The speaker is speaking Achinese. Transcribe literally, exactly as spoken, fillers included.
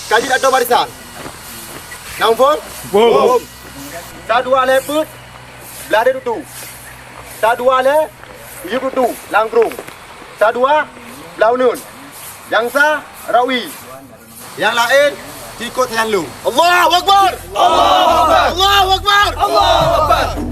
Ka jeuet ateueh barisan. Na muphom? Muphom. Sa dua lhèe peuet, blah deh tutu. Sa dua lhèe, yup tutu, lam krueng. Sa dua, blah uneuen. Nyang sa, rawi. Nyang laén, sikot sajan lôn. Allahu Akbar! Allahu Akbar! Allahu Akbar! Allahu Akbar!